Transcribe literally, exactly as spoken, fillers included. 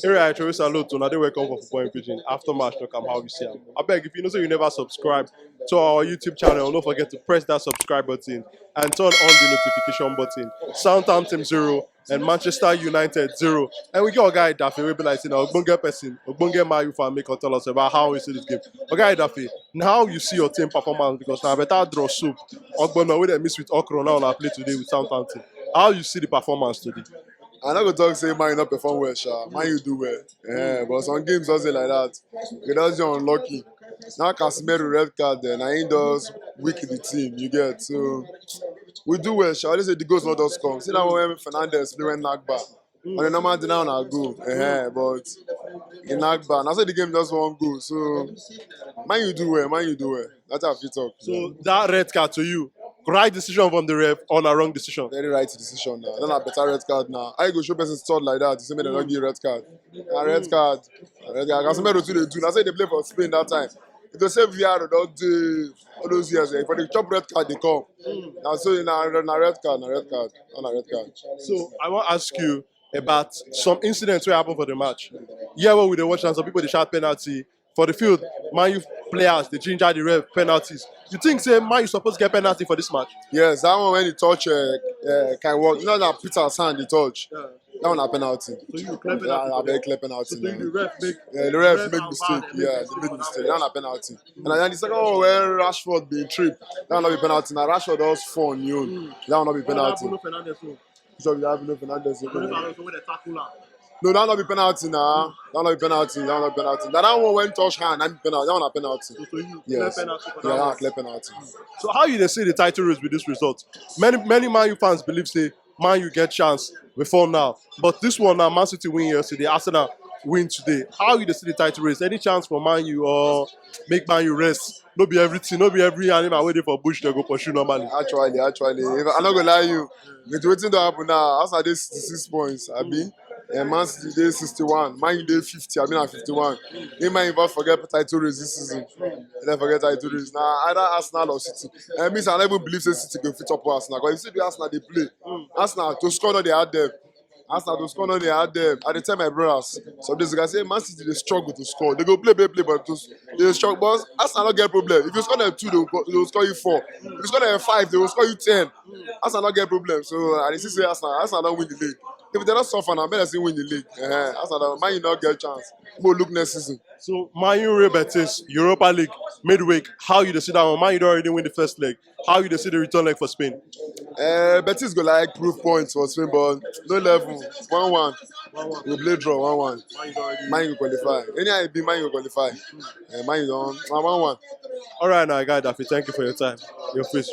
Here I throw salute to Nade, welcome for Football in Pidgin. After match, talk am how you see am. I beg, if you know say you never subscribe to our YouTube channel, don't forget to press that subscribe button and turn on the notification button. Southampton zero and Manchester United zero. And we get our guy Daffy, we be like, you know, Ogbonge person, Ogbonge Man U fan, make us tell us about how we see this game. Okay, Daffy, now you see your team performance because now better draw soup. Ogbonge with a miss with Okro now on our play today with Southampton. How you see the performance today? I no go talk say Man U no perform well, sha. Man U do well. Yeah, but some games just dey like that. We just dey unlucky. Now Casemiro red card, then I just weak the team. You get so we do well, sha. I always say the goals not just come. See that one when Fernandes play when Nagba. On a normal day now na go, eh, but in Nagba, I say the game just one goal. So Man U do well, Man U do well. That's how I fit talk. So that red card to you, right decision from the ref or a wrong decision? Very right decision now. Then a better red card now. I go show person stud like that. You say me they don't give red card. A red card. A red card. Casemiro too they do. I say they play for Spain that time. If they say V R don't do all those years, eh, for the top red card they come. Now so na na red card, na red card, na red card. So I want to ask you about some incidents wey happen for the match. Yeah, well, we dey watch and some people dey shout penalty for the field. Man U players dey ginger the ref penalties. You think say Man U suppose get penalty for this match? Yes, that one when he touch uh, uh, Kai Walk, you know that Peter's hand he touch. That one a penalty. So you clear Yeah, a very clear penalty. So you Now. the ref make Yeah, the ref ref make and mistake. V A R make Yeah, mistake they make on that mistake. That one a penalty. And then the second one when Rashford be trip, that one no be penalty. Now Rashford just fall on you. That one no be penalty. Bruno Fernandes own. So you have no Fernandes. Bruno Fernandes own wey dey tackle am. No, that no be penalty now. That no be penalty. That no be penalty. That, that one when touch hand, that be penalty. That one a penalty. So, so you Yes. clear penalty for that Yeah, one. that clear penalty. So how you dey see the title race with this result? Many many Man U fans believe say Man U get chance before now, but this one now Man City win yesterday, Arsenal win today. How you dey see the title race? Any chance for Man U or make Man U rest? No be everything, no be every animal wey dey for bush they go pursue normally. Actually, actually, if I no go lie you, with wetin don happen now, Arsenal dey sixty-six points, abi? And Man City dey sixty-one, Man U dey fifty, abi na fifty-one. If Man U forget title race this season, dem forget title race. Na either Arsenal or City. And me, I no even believe say City go fit top Arsenal. Because you see the Arsenal dey play. Arsenal to score no dey hard them. Arsenal to score no dey hard them. I dey tell my brothers, some days I say Man City dey struggle to score. They go play, play, play, but to, they struggle. But Arsenal no get problem. If you score them two, they go, they go score you four. If you score them five, they go score you ten. Arsenal no get problem. So I dey see say Arsenal, Arsenal don win the league. If they don't suffer now, better say win the league. Uh-huh. Arsenal don, Man U no get chance. Go look next season. So Man U Real Betis Europa League midweek. How you dey see that one? Man U don already win the first leg. How you dey see the return leg for Spain? Uh, Betis go like proof points for Spain, but no level. One one. We play draw one one. Man U go qualify. Anyhow e be, Man U go qualify. Uh, Man U don one one. All right, now, guy Daffy, thank you for your time. Your face.